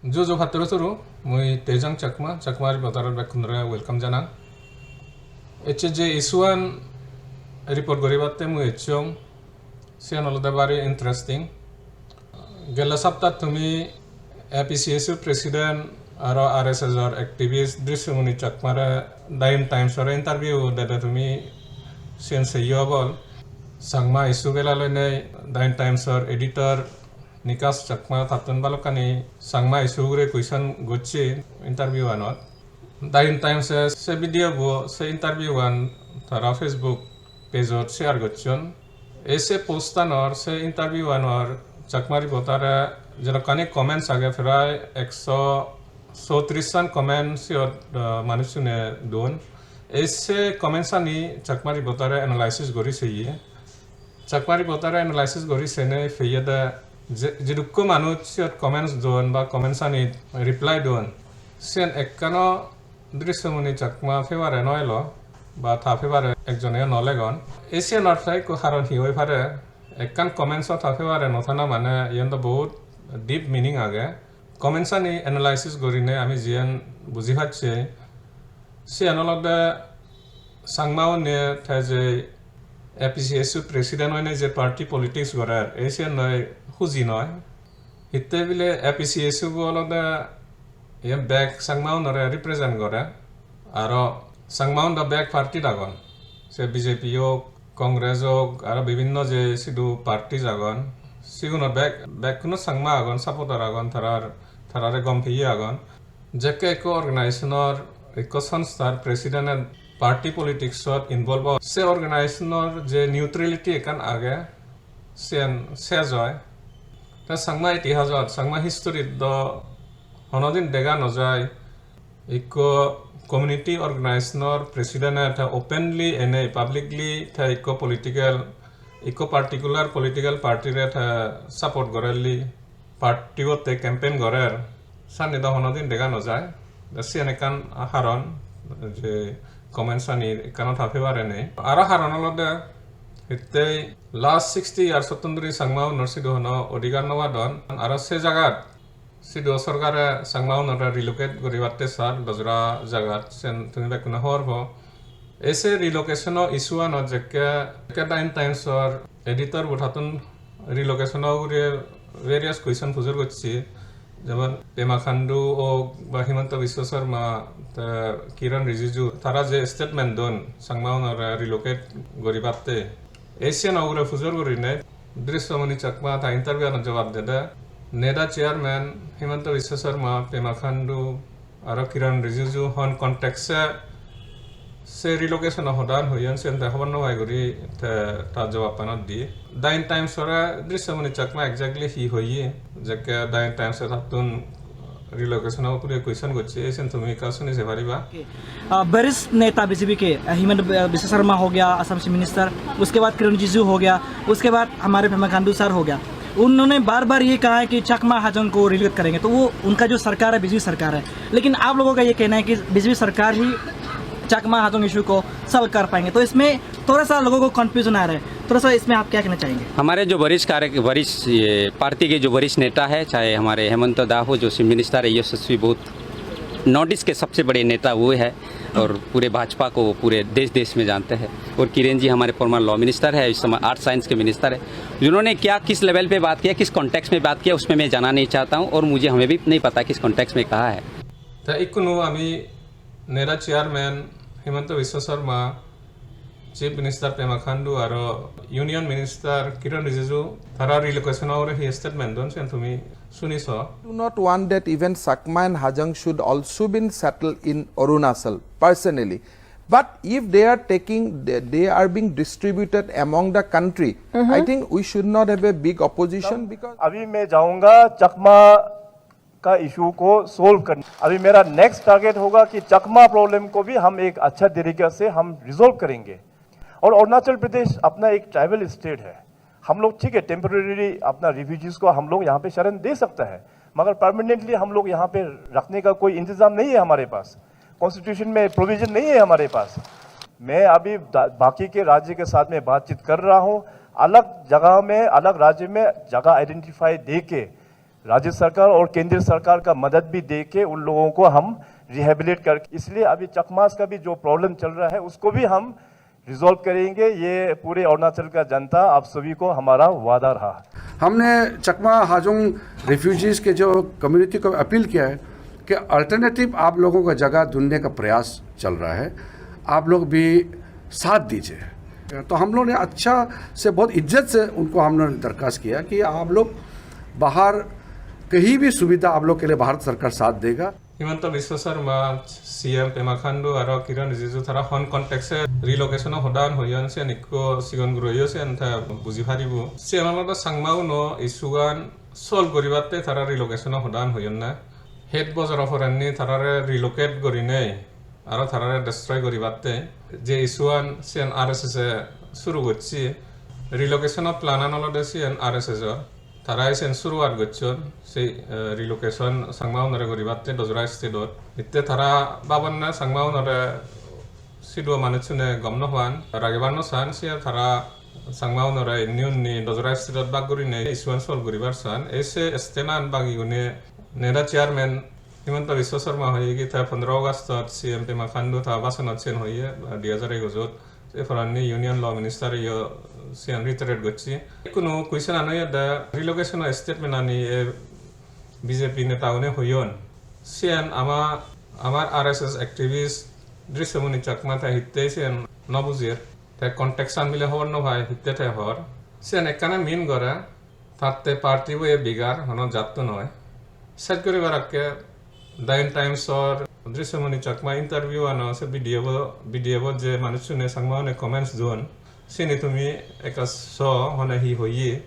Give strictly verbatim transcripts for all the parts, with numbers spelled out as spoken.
Juju patturu turu, mui Tejang Chakma, Chakma Reporter-ot bekkunore welcome janang. Ecche je issue-an report guribatte mui ecchong, siyan olode bari interesting. Gelle saptat tumi A P C S U president aro R S S-or activist Drishyamuni Chakmare Dain Times-ore interview dede tumi, siyan seiyo obol. Changma issue gela loinei Dain Times-or editor Nikas Chakma tattun balokkani Changma issue ugure question gocche interview-anot. Dain Times-e se video bo, se interview-an tara Facebook page-ot share gocchon. Ei se post-anor, se interview-anor Chakma Reporter-e jedokkani comments age, prai ekso sotris-an comment siyot, ah, manuchune don. Ei se comments-ani Chakma Reporter-e analysis guri seye. Chakma Reporter-e analysis guri senei peyede je, jidukko manuj siyot comments don ba comments-anit reply don, siyen ekkano Drishyamuni Chakma paper-e no elo ba ta paper-e ekjoneyo no legon. Ei siyanor prai ekko haron hi oi pare? Ekkan comments-o ta paper-e no thana mane iyen do bahut deep meaning age. Comments-ani analysis gurinei ami jiyen buji pacchi, siyan olode Changma-une te je A P C S U president oinei je party politics gorer, ei siyan noi, huji noi. Hitte bile A P C S U bo olode iyen bek Changma-unore represent gore. Aro Changma-un do bek party-t agon. Se B J P ok, Congress ok, aro bibinno je sidu parties agon, siguno bek, bekkuno Changma agon, supporter agon, tarar, tarare gom peye agon. Jekke ekko organization-or, ekko sonsthar president-e party politics-ot involve o, se organization-or je neutrality ekkan age, siyen sej oi. Te Changma itihasot, Changma history-t do honodin dega no jai, ikko community organization-or president-e te openly enei publicly te ikko political, ikko particular political party-re te support gorelli, party-botte campaign gorer, sanni do honodin dega no jai. Da siyan ekkan haron je comments-ani ekkano ta paper-e nei. Aro haron olode hittei last sixty years-ottun dhuri Changma-unor sidu hono odhikar no padon. Aro se jagat sidu sorkare Changma-unore relocate guribatte sar dojora jagat, sen tumi bekkune hobor po. Ei se relocation-o issue-anot jekke, jekke Dain Times-or editor bo tattun relocation-o ugure various question pujor gocche, jemon Pema Khandu ok ba Himanta Biswa Sarma, te Kiren Rijiju, tara je statement don Changma-unore relocate guribatte, ei siyan ugure pujor gurinei Drishyamuni Chakma ta interview-anot jobab dede, NEDA chairman Himanta Biswa Sarma, Pema Khandu, aro Kiren Rijiju hon context-e se relocation-o hodan hoyon, siyen te hobor no pai guri te ta jobab-anot di. Dain Times-ore Drishyamuni Chakma exactly hi hoye, jekke Dain Times-e tattun relocation-o ugure question gocche, siyen tumi ekka suni sei pariba. अ, वरिष्ठ नेता बीजेपी के, अ, हिमंत ब-, बिस्वा शर्मा हो गया, Assam chief minister, उसके बाद किरण रिजिजू हो गया, उसके बाद हमारे पेमा खांडू सर हो गया। उन्होंने बार-बार ये कहा है कि चकमा हाजोंग को रिलीगेट करेंगे, तो वो उनका जो सरकार है, बीजेपी सरकार है, लेकिन आप लोगों का ये कहना है कि बीजेपी सरकार ही चकमा हाजोंग इशू को सॉल्व कर पाएंगे। तो इसमें थोड़ा सा लोगों को कन्फ्यूजन आ रहा है, थोड़ा सा इसमें आप क्या कहना चाहेंगे? हमारे जो वरिष्ठ कार्य, वरिष्ठ, ये पार्टी के जो वरिष्ठ नेता है, चाहे हमारे हेमंत दा हो, जो चीफ मिनिस्टर है, यशस्वी बहुत नॉर्थ ईस्ट के सबसे बड़े नेता वो है और पूरे भाजपा को पूरे देश देश में जानते हैं। और किरेन जी हमारे फॉर्मर लॉ मिनिस्टर है, इस समय आर्ट साइंस के मिनिस्टर है। उन्होंने क्या, किस लेवल पे बात किया, किस कॉन्टेक्स्ट में बात किया, उसमें मैं जाना नहीं चाहता हूँ और मुझे, हमें भी नहीं पता किस कॉन्टेक्स्ट में कहा है। তা ইকুনো আমি নেডা চেয়ারম্যান হিমন্ত বিশ্ব শর্মা, চিফ মিনিস্টার পেমা খান্ডু আরো ইউনিয়ন মিনিস্টার কিরণ রিজিজু তারা রিলোকেশন ওরে হি স্টেটমেন্ট দন সেন তুমি শুনিছ। Do not want that even Chakma and Hajong should also been settled in Arunachal, personally. But if they are taking, they, they are being distributed among the country, I think we should not have a big opposition because अभी मैं जाऊंगा चकमा का इशू को सॉल्व करने। अभी मेरा next target होगा कि चकमा प्रॉब्लम को भी हम एक अच्छा तरीके से हम रिजॉल्व करेंगे। और अरुणाचल प्रदेश अपना एक ट्राइबल स्टेट है, हम लोग ठीक है टेम्परेरी अपना रिफ्यूजीज को हम लोग यहाँ पे शरण दे सकता है, मगर परमानेंटली हम लोग यहाँ पे रखने का कोई इंतजाम नहीं है हमारे पास, कॉन्स्टिट्यूशन में प्रोविजन नहीं है हमारे पास। मैं अभी दा-, बाकी के राज्य के साथ में बातचीत कर रहा हूँ, अलग जगह में, अलग राज्य में जगह आइडेंटिफाई दे के राज्य सरकार और केंद्र सरकार का मदद भी दे के उन लोगों को हम रिहेबिलिट कर, इसलिए अभी चकमास का भी जो प्रॉब्लम चल रहा है, उसको भी हम रिजॉल्व करेंगे। ये पूरे अरुणाचल का जनता, आप सभी को हमारा वादा रहा। हमने चकमा हाजोंग रिफ्यूजीज के जो कम्युनिटी को अपील किया है कि अल्टरनेटिव आप लोगों को जगह ढूंढने का प्रयास चल रहा है, आप लोग भी साथ दीजिए। तो हम लोग ने अच्छा से, बहुत इज्जत से उनको हमने दरखास्त किया कि आप लोग बाहर कहीं भी सुविधा आप लोग के लिए भारत सरकार साथ देगा। Himanta Biswa Sarma, C M Pema Khandu aro Kiren Rijiju tara hon context-e relocation-o hodan hoyon, siyan ikko sigon guroyo siyan te buji paribo. Siyan olode Changma-uno issue-an solve guribatte tara relocation-o hodan hoyonne. Het bojoro porenni tarare relocate gurinei aro tarare destroy guribatte je issue-an siyan R S S-e suru gocche. Relocation-o plan-an olode siyan R S S-or. Tara isen suruat gocchon, sei, eh, relocation Changma-unore guribatte Dojra state-ot. Itte tara babonne Changma-unore siduo manuchchune gom no pan, ragebar no san, siye tara Changma-unore inni unni Dojra state-ot bag gurinei issue-an solve guribar san. Ei se stand-an bagigune NEDA chairman Himanta Biswa Sarma hoyegi te pondro August-ot C M Pema Khandu ta bhashanot siyen hoye, dui hajar ekuj-ot. Se porandi Union Law Minister-e yo siyan reiterate gocche. Ikkunu question-an oyede relocation-o statement-ani e B J P netagune hoyon. Siyan ama, amar R S S activist Drishyamuni Chakma te hittey siyan no bujer. Te context-an bile hobor no pai, hittey te hor. Siyan ekkana mean gore, tatte party-bo e bigar, hono jatto noi. Sej guribar akke The End Times-or Drishyamuni Chakma interview-ano se video-bo, video-bot je manuchchune Changma-une comments don, sini tumi ekka so, hone hi hoye.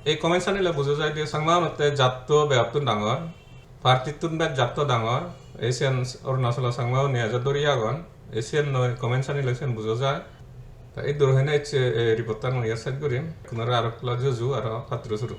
Ei comments ani loi bujo jai de Changma-unotte jatto begottun dangor, party-ttun bej jatto dangor, ei siyan Arunachalo Changma-une ejo duri agon, ei siyan loi comments ani loi siyan bujo jai. Ta iddur hoinei ecche ei report-tan mui iyot sej gurim, ekkunore aro ekla juju aro patturu suru.